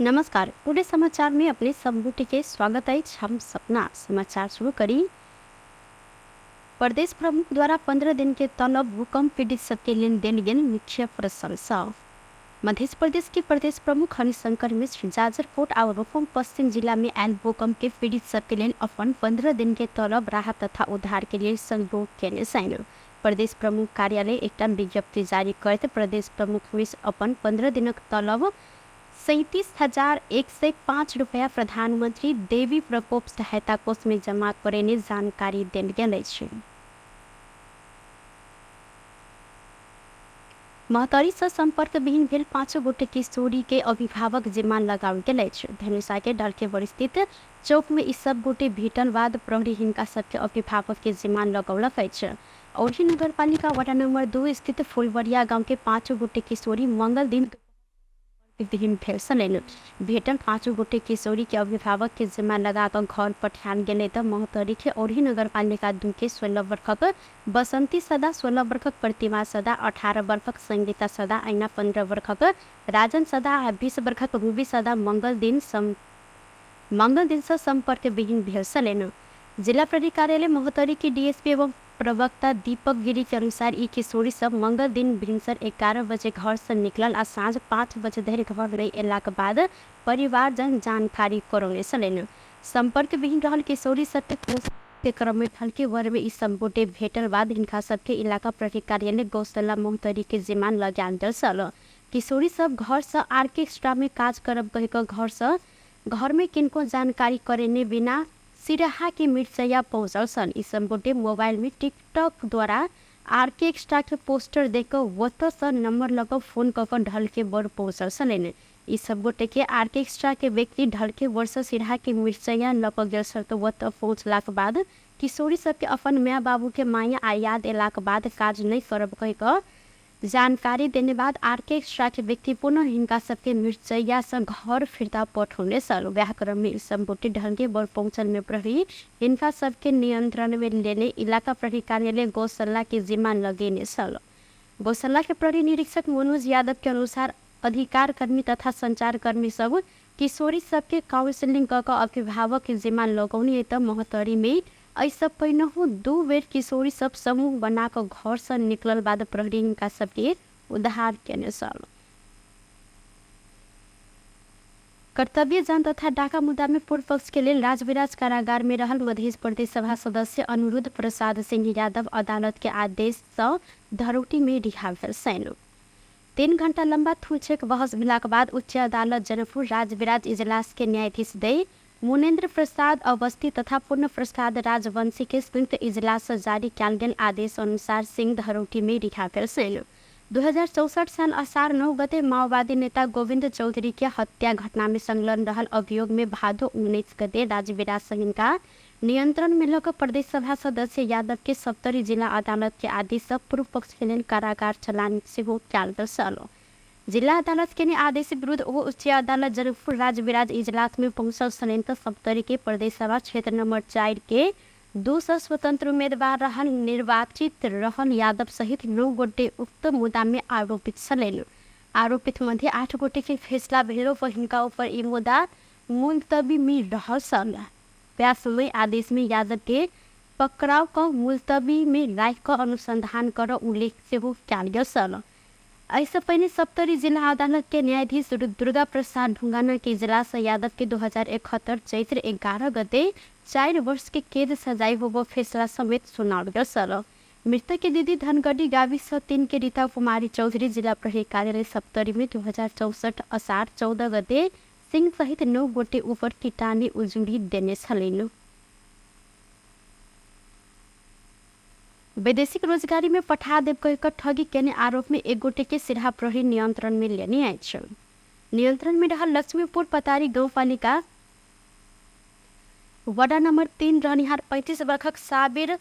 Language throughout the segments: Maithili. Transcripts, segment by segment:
नमस्कार, टुडे समाचार में अपने सब गोटे के स्वागत अछि। हम सपना समाचार शुरू करी। प्रदेश प्रमुख द्वारा 15 दिन के तलब भूकंप पीड़ित सबके लेल देल गेल मुख्य प्रशंसा। मध्य प्रदेश के प्रदेश प्रमुख हरिशंकर मिश्र जाजरकोट आ रुकुम पश्चिम जिला में आयल भूकंप के पीड़ित सबके लेल अपन 15 दिन के तलब राहत तथा उद्धार के लेल सहयोग केने छनि। प्रदेश प्रमुख कार्यालय एकटा विज्ञप्ति जारी करैत प्रदेश प्रमुख मिश्र अपन 15 दिनक तलब 37,105 रुपया प्रधानमंत्री देवी प्रकोप सहायता कोष में जमा करेने जानकारी देल गेल अछि। महोत्तरी सँ सम्पर्कविहीन भेल पाँचो गोटे किशोरी के अभिभावक जिम्मा लगाओल गेल अछि। धनुषा के ढलकेवर स्थित चौक में ई सब गोटे भेटल बाद प्रहरी हिनका सबके अभिभावक के जिम्मा लगौलक अछि। औरही नगरपालिका वडा नंबर 2 स्थित फुलवरिया गांव के पाँचो गोटे किशोरी मंगल दिन विहीन भेल छलनि। भेटल पाँचो गोटे किशोरी के अभिभावक के जिम्मा लगा कऽ घर पठायल गेलै तऽ महोत्तरी के औरही नगरपालिका 2 के 16 बरखक बसन्ती सदा, 16 बरखक प्रतिमा सदा, 18 बरखक संगीता सदा, अहिना 15 बरखक राजन सदा आ 20 बरखक रूबी सदा मंगल दिन सँ सम्पर्क विहीन भेल छलनि। जिला प्रहरी कार्यालय महोत्तरी के डीएसपी एवं प्रवक्ता दीपक गिरी के अनुसार ई किशोरी सब मंगल दिन भिनसर 11 बजे घर सँ निकलल आ साँझ 5 बजे धरि घर नहि अयलाक बाद परिवारजन जानकारी करौने छलनि। सम्पर्क विहीन रहल किशोरी सबके खोज के क्रम में ढलकेवर में ई सब गोटे भेटल बाद हिनका सबके इलाका प्रहरी कार्यालय गौशाला महोत्तरी के जिम्मा लगायल गेल छल। किशोरी सब घर सँ आर्केस्ट्रा में काज करब कहि कऽ घर सँ घर में किनको जानकारी करेने बिना सिराहा के मिर्चैया पहुँचल छल। ई सब गोटे मोबाइल में टिकटॉक द्वारा आर्केस्ट्रा के पोस्टर देख कऽ ओतऽ सँ नंबर लऽ कऽ फोन कऽ कऽ ढलकेवर पहुँचल छलनि। ई सब गोटे के आर्केस्ट्रा के व्यक्ति ढलकेवर सँ सिराहा के मिर्चैया लऽ कऽ गेल छल तऽ ओतऽ पहुँचलाक बाद किशोरी सबके अपन माय बाबू के माया आ याद एलाक बाद काज नहि करब कहि कऽ जानकारी देने बाद आर्केस्ट्रा के व्यक्ति पुनः हिनका सबके मिर्चैया सँ घर फिर्ता पठौने छल। वएह क्रम में ई सब गोटे ढलकेवर पहुँचल में प्रहरी हिनका सबके नियंत्रण में लेने इलाका प्रहरी कार्यालय गौशाला के जिम्मा लगेने छल। गौशाला के प्रहरी निरीक्षक मनोज यादव के अनुसार अधिकार कर्मी तथा संचार कर्मी सब किशोरी सबके काउंसलिंग कऽ कऽ अभिभावक के जिम्मा लगौने तऽ महोत्तरी में एहिसँ पहिनहु 2 बेर किशोरी सब समूह बना कऽ घर सँ निकलल बाद प्रहरी हिनका सबके उद्धार केने छल। कर्तव्य जान तथा डाका मुद्दा में पूर्व पक्ष के लेल राजविराज कारागार में रहल मध्य प्रदेश सभा सदस्य अनुरुद्ध प्रसाद सिंह यादव अदालत के आदेश सँ धरौटी में रिहा भेल छनि। 3 घंटा लंबा थूछेक बहस भेलाक बाद उच्च अदालत जनकपुर राजविराज इजलास के न्यायाधीश दै मुनेन्द्र प्रसाद अवस्थी तथा पूर्ण प्रसाद राजवंशी के संयुक्त इजलास सँ जारी कयल गेल आदेश अनुसार सिंह धरौटी में रिहा भेल छनि। 2064 साल असार 9 गते माओवादी नेता गोविन्द चौधरी के हत्या घटना में संलग्न रहल अभियोग में भादो 19 गते राजविराज सँ हिनका नियंत्रण में लऽ कऽ प्रदेश सभा सदस्य यादव के सप्तरी जिला अदालत के आदेश सँ पूर्व पक्ष के लेल कारागार चलान सेहो कयल गेल छल। जिला अदालत के आदेश विरुद्ध ओ उच्च अदालत जनकपुर राजविराज इजलास में पहुंचल छलनि तऽ सप्तरी के प्रदेश सभा क्षेत्र नंबर 4 के 2 सौ स्वतंत्र उम्मीदवार रहल निर्वाचित रहल यादव सहित 9 गोटे उक्त मुद्दा में आरोपित छलनि। आरोपित मध्य 8 गोटे के फैसला भेलो पर हिनका ऊपर ई मुद्दा मुलतवी में रहल छल। वएह समय आदेश में यादव के पकड़ाव कऽ मुलतवी में राखि कऽ अनुसंधान करऽ उल्लेख सेहो कयल गेल छल। एहिसँ पहिने सप्तरी जिला अदालत के न्यायाधीश दुर्गा प्रसाद ढुंगाना के इजलास सँ यादव के 2071 चैत्र 11 गते 4 वर्ष के कैद सजाय होबऽ फैसला समेत सुनाओल गेल छल। मृतक के दीदी धनगढ़ी गाविस सँ 3 के रीता कुमारी चौधरी जिला प्रहरी कार्यालय सप्तरी में 2064 असार 14 गते सिंह सहित 9 गोटे ऊपर किटानी उजुरी देने छलनि। वैदेशिक रोजगारी में पठा देब कहि कऽ ठगी केने आरोप में एक गोटे के सिरहा प्रहरी नियंत्रण में लेने अछि। नियंत्रण में रहल लक्ष्मीपुर पतारी गाउँपालिका वडा नंबर 3 रहनिहार 35 वर्षक साबिर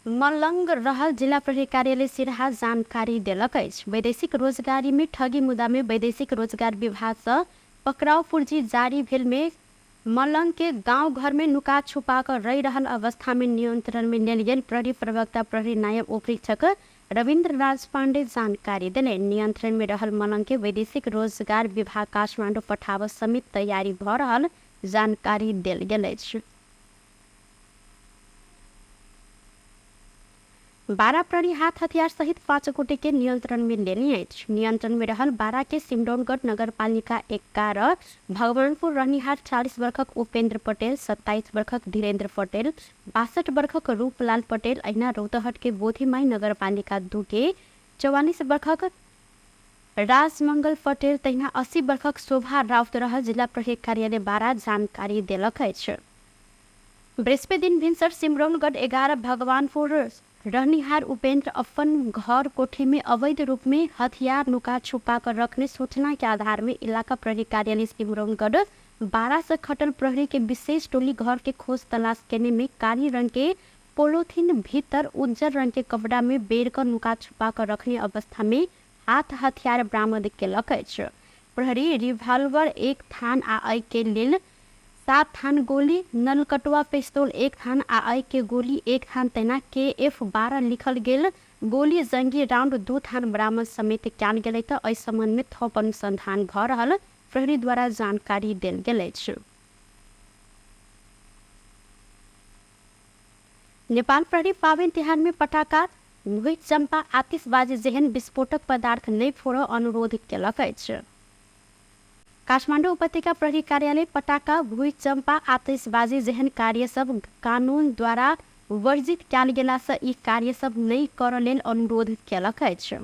मलंग रहल जिला प्रहरी कार्यालय सिरहा जानकारी देलक अछि। वैदेशिक रोजगारी में ठगी मुद्दा में वैदेशिक रोजगार विभाग सँ पकड़ाव पुर्जी जारी भेल में मलंग के गांव घर में नुका छुपा कर रहि रहल अवस्था में नियंत्रण में लेल गेल प्रहरी प्रवक्ता प्रहरी नायब उपरीक्षक रविन्द्र राज पाण्डे जानकारी देलनि। नियन्त्रण में रहल मलंग के वैदेशिक रोजगार विभाग काठमाडौँ पठाब समेत तैयारी भ रहल जानकारी देल गेल अछि। 12 प्रहरी हाथ हथियार सहित 5 गोटे के नियंत्रण में लेने अछि। नियंत्रण में रहल 12 के सिमरौनगढ़ नगरपालिका 1 र भगवानपुर रहनिहार 40 वर्षक उपेन्द्र पटेल, 27 वर्षक धीरेन्द्र पटेल, 62 वर्षक रूपलाल पटेल, अहिना रौतहट के बोधिमाई नगरपालिका 2 के 44 वर्षक राजमंगल पटेल, तहिना 80 वर्षक शोभा राउत रहल जिल्ला प्रहरी कार्यालय 12 जानकारी देलक अछि। बृहस्पति दिन भिनसर सिमरौनगढ़ 11 भगवानपुर रहनिहार उपेन्द्र अपन घर कोठी में अवैध रूप में हथियार नुका छुपा कर रखने सूचना के आधार में इलाका प्रहरी कार्यालय सिमरौनगढ़ 12 से खटल प्रहरी के विशेष टोली घर के खोज तलाश केने में कारी रंग के पोलोथीन भीतर उज्जर रंग के कपड़ा में बेर कर नुका छुपा कर रखने अवस्था में हाथ हथियार बरामद केलक अछि। प्रहरी रिवॉल्वर 1 थान आ अय के लेल 7 थान गोली, नलकटवा पिस्तौल 1 थान आ अय के गोली 1 थान, तैना KF-12 लिखल गेल गोली जंगी राउंड 2 थान बरामद समेत कयल गेलै त एहि संबंध में थप अनुसंधान भ रहल प्रहरी द्वारा जानकारी देल गेल अछि। नेपाल प्रहरी पाबनि तिहार में पटाखा, भुइ चम्पा, आतिशबाजी जेहन विस्फोटक पदार्थ नहि फोड़ऽ अनुरोध केलक अछि। काठमाडौँ उपत्यका प्रहरी कार्यालय पटाखा, भुइ चम्पा, आतिशबाजी जेहन कार्य सब कानून द्वारा वर्जित कयल गेला से ई कार्य सब नहि करऽ लेल अनुरोध केलक अछि।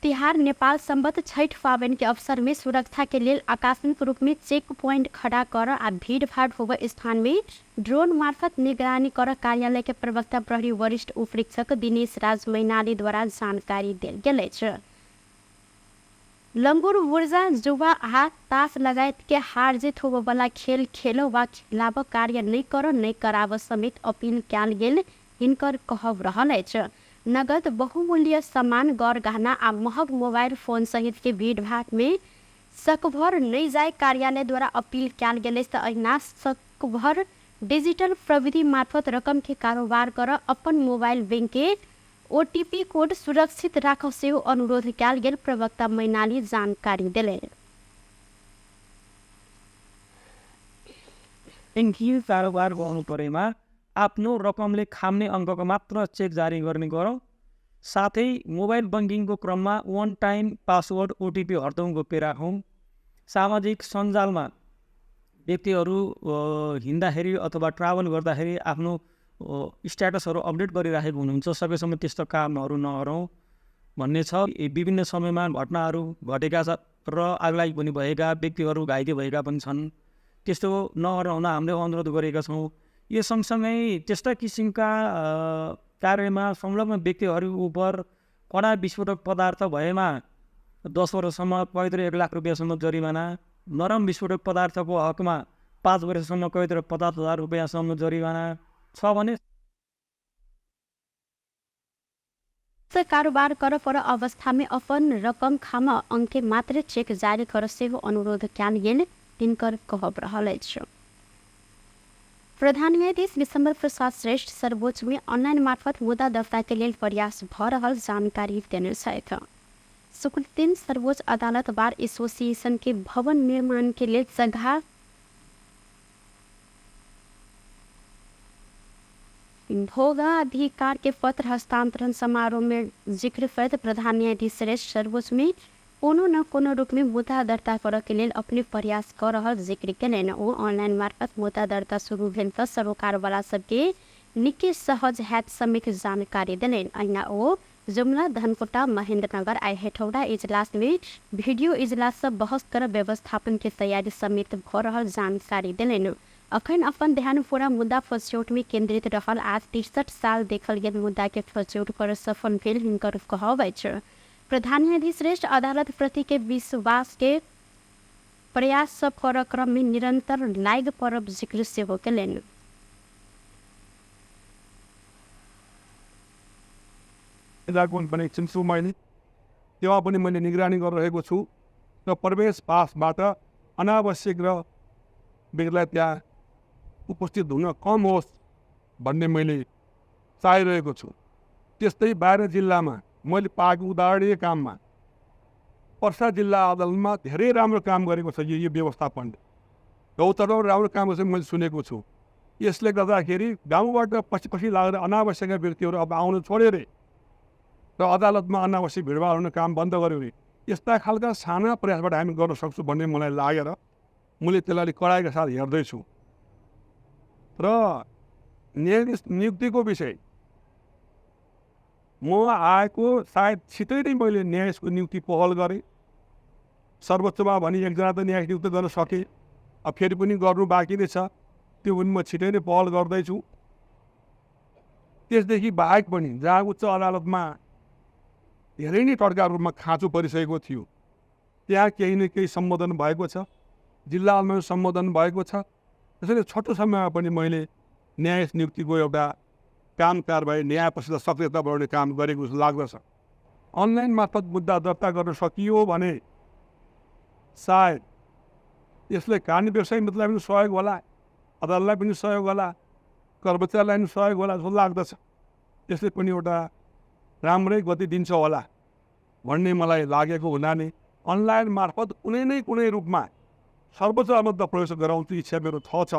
तिहार नेपाल सम्बद्ध छठि पाबनि के अवसर में सुरक्षा के लेल आकस्मिक रूप में चेक पॉइंट खड़ा कर आ भीड़भाड़ होबय स्थान में ड्रोन मार्फत निगरानी कर कार्यालय के प्रवक्ता प्रहरी वरिष्ठ उपरीक्षक दिनेश राज मैनाली द्वारा जानकारी देल गेल अछि। लंगूर, ऊर्जा, जुआ आ तास लगायत के हार जीत होबयवला खेल खेलो वा खेलाब कार्य नहि कर नहि कराब समेत अपील कयल गेल हिनकर कहब रहल अछि। नगद बहुमूल्य सामान, गरगहना आ महग मोबाइल फोन सहित के भीड़भाड़ में सकभर नहि जाय कार्यालय द्वारा अपील कयल गेल अछि त अहिना सकभर डिजिटल प्रविधि मार्फत रकम के कारोबार कर अपन मोबाइल बैंक के ओटीपी कोड सुरक्षित राखब सेहो अनुरोध कयल गेल प्रवक्ता मैनाली जानकारी देलनि। ब्याङ्किङ कारोबार गर्नु परेमा आफ्नो रकमले खाम्ने अङ्कको मात्र चेक जारी गर्ने गरौँ। साथै मोबाइल ब्याङ्किङको क्रममा वान टाइम पासवर्ड ओटिपी हरदम गोप्य राखौँ। सामाजिक सञ्जालमा व्यक्तिहरू हिँड्दाखेरि अथवा ट्राभल गर्दाखेरि आफ्नो स्ट्याटसहरू अपडेट गरिराखेको हुनुहुन्छ, सकेसम्म त्यस्तो कामहरू नगरौँ भन्ने छ। विभिन्न समयमा घटनाहरू घटेका छ र आगलागी पनि भएका व्यक्तिहरू घाइते भएका पनि छन्, त्यस्तो नगराउन हामीले अनुरोध गरेका छौँ। यो सँगसँगै त्यस्ता किसिमका कार्यमा संलग्न व्यक्तिहरू उप कडा विस्फोटक पदार्थ भएमा 10 वर्षसम्म कैद र 1 लाख रुपियाँसम्म जरिवाना, नरम विस्फोटक पदार्थको हकमा 5 वर्षसम्म कैद र 50,000 रुपियाँसम्म जरिवाना छ भने कारोबार कर पर अवस्था में अपन रकम खाम अंके मात्र चेक जारी कर सेहो अनुरोध कयल गेल तिनकर कहब रहल अछि। प्रधान न्यायाधीश विशम्बर प्रसाद श्रेष्ठ सर्वोच्च में ऑनलाइन मार्फत मुद्दा दर्ता के लेल प्रयास भ रहल जानकारी देने छथि। शुक्रदिन सर्वोच्च अदालत बार एसोसिएशन के भवन निर्माण के लेल जगह भोगाधिकार के पत्र हस्तांतरण समारोह में जिक्र करैत प्रधान न्यायाधीश श्रेष्ठ सर्वोच्च में कोनो न कोनो रूप में मुद्दा दर्ता करऽ के लेल अपने प्रयास कऽ रहल जिक्र केलनि। ओ ऑनलाइन मार्फत मुद्दा दर्ता शुरू भेल तऽ सरोकारवाला सबके निके सहज हैत समेत जानकारी देलनि। अहिना ओ जुम्ला, धनकुटा, महेन्द्रनगर आ हेटौडा इजलास में वीडियो इजलास सँ बहस कर व्यवस्थापन के तैयारी समेत भऽ रहल जानकारी देलनि। अखन अपन ध्यान पूरा मुद्दा फस्यौट में केन्द्रित रहल आ 63 साल देखल गेल मुद्दा के फस्यौट कर सफल भेल हिनकर कहब अछि। प्रधान न्यायाधीश श्रेष्ठ अदालत प्रति के विश्वास के प्रयास सब कर क्रम में निरंतर लाग पड़ब जिक्र सेहो केलनि। पनि चिन्छु मैले, त्यो पनि मैले निगरानी गरिरहेको छु र प्रवेश पासबाट अनावश्यक र व्यक्तिलाई त्यहाँ उपस्थित हुन कम होस् भन्ने मैले चाहिरहेको छु। त्यस्तै बाहिर जिल्लामा मैले पाएको उदाहरणीय काममा पर्सा जिल्ला अदालतमा धेरै राम्रो काम गरेको छ यो व्यवस्थापनले। गौतरमा राम्रो काम गरेको मैले सुनेको छु। यसले गर्दाखेरि गाउँबाट पछि पछि लागेर अनावश्यक व्यक्तिहरू अब आउनु छोड्यो रे र अदालतमा अनावश्यक भिडभाड हुने काम बन्द गर्यो रे। यस्ता खालका साना प्रयासबाट हामी गर्न सक्छौँ भन्ने मलाई लागेर मैले त्यसलाई अलिक कडाइका साथ हेर्दैछु। र न्यायाधीश नियुक्तिको विषय म आएको सायद छिटै नै मैले न्यायाधीशको नियुक्ति पहल गरेँ। सर्वोच्चमा भनी एकजना त न्यायाधीश नियुक्त गर्न सकेँ, अब फेरि पनि गर्नु बाँकी नै छ, त्यो पनि म छिटै नै पहल गर्दैछु। त्यसदेखि बाहेक पनि जहाँ उच्च अदालतमा धेरै नै टड्का रूपमा खाँचो परिसकेको थियो त्यहाँ केही न केही सम्बोधन भएको छ, जिल्ला अदालतमा सम्बोधन भएको छ। त्यसैले छोटो समयमा पनि मैले न्यायाधीश नियुक्तिको एउटा काम कारबाही न्याय परिषदलाई सक्रियता बढाउने काम गरेको जस्तो लाग्दछ। अनलाइन मार्फत मुद्दा दर्ता गर्न सकियो भने सायद यसले कानुनी व्यवसाय मित्रलाई पनि सहयोग होला, अदालतलाई पनि सहयोग होला, कर्मचारीलाई पनि सहयोग होला जस्तो लाग्दछ। यसले पनि एउटा राम्रै गति दिन्छ होला भन्ने मलाई लागेको हुनाले अनलाइन मार्फत कुनै न कुनै रूपमा सर्वोच्च अदालतमा प्रवेश गराउँछु इच्छा मेरो छ।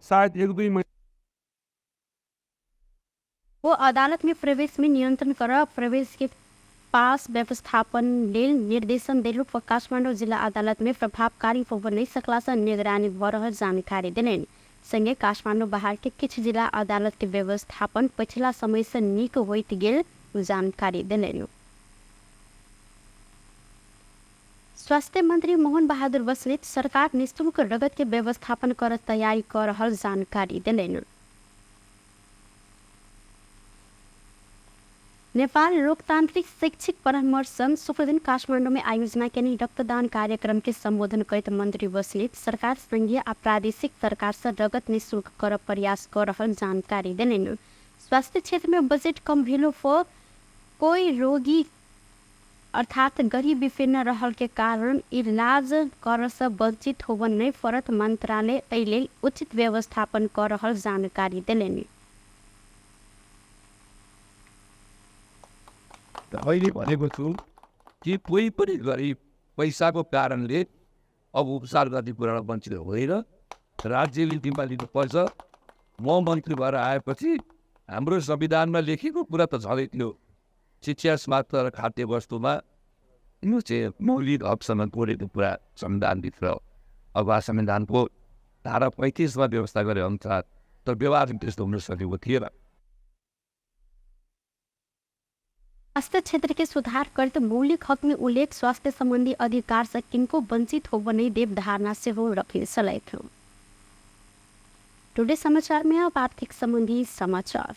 सायद 1-2 महिना वो अदालत में प्रवेश में नियंत्रण कर प्रवेश के पास व्यवस्थापन लेल निर्देशन देलु काठमाडौँ जिल्ला अदालत में प्रभावकारी होब नहीं सकला से निगरानी भ रहल जानकारी देलनि। संगे काठमाडौँ बाहर के किछु जिला अदालत के व्यवस्थापन पछिला समय से नीक होइत गेल जानकारी देलनि। स्वास्थ्य मंत्री मोहन बहादुर बस्नेत सरकार निःशुल्क रगत के व्यवस्थापन कर तैयारी कर रहल जानकारी देलनि। नेपाल लोकतांत्रिक शैक्षिक परामर्श संघ शुक्रदिन काठमाडौँ में आयोजना केने रक्तदान कार्यक्रम के संबोधन करैत मंत्री बस्नेत सरकार संघीय आ प्रादेशिक सरकार से रगत निःशुल्क कर प्रयास कर रहल जानकारी देलनि। स्वास्थ्य क्षेत्र में बजट कम भेलो पर कोई रोगी अर्थात गरीबी फेर्न रहल के कारण इलाज कर से वंचित होब नहीं पड़त मंत्रालय एहि लेल उचित व्यवस्थापन कर रहल जानकारी देलनि। अहिले भनेको छु कि कोही पनि गरिब पैसाको कारणले अब उपचार गर्ने कुरामा वञ्चित हुँदैन, राज्यले जिम्मा लिनुपर्छ। म मन्त्री भएर आएपछि हाम्रो संविधानमा लेखेको कुरा त झँदै थियो, शिक्षा स्वास्थ्य र खाद्य वस्तुमा यो चाहिँ मौलिक हकसँग जोडेको कुरा संविधानभित्र अथवा संविधानको धारा 35मा व्यवस्था गरे अनुसार तर व्यवहार त्यस्तो हुन सकेको थिएन। स्वास्थ्य क्षेत्र के सुधार करते मौलिक हक में उल्लेख स्वास्थ्य संबंधी अधिकार से किनको वंचित हो नहीं देव धारणा से हो रखे सलाह। टुडे समाचार में अब आर्थिक संबंधी समाचार।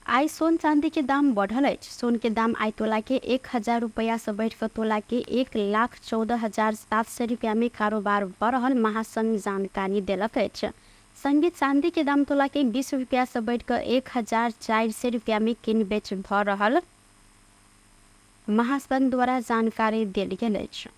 आइ सोन चांदी के दाम बढ़ल अछि। सोन के दाम आइ तोला के 1000 रुपया से बढ़िकर तोला के 1,14,700 रुपया में कारोबार भ रहल महासंघ जानकारी देलक अछि। संगे चांदी के दाम तोला के 20 रुपया से बढ़िकर 1400 रुपया में किन बेच भ रहल महासंघ द्वारा जानकारी देल गेल अछि।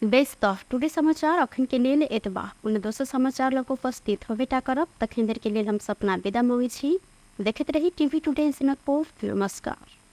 बेस त टुडे समाचार अखन के लेल एतबा। पुनः दोसर समाचार लग उपस्थित होबेटा करब, तखन देर के लेल हम सपना विदा मांगै छी। देखैत रही टीवी टुडे जनकपुर। नमस्कार।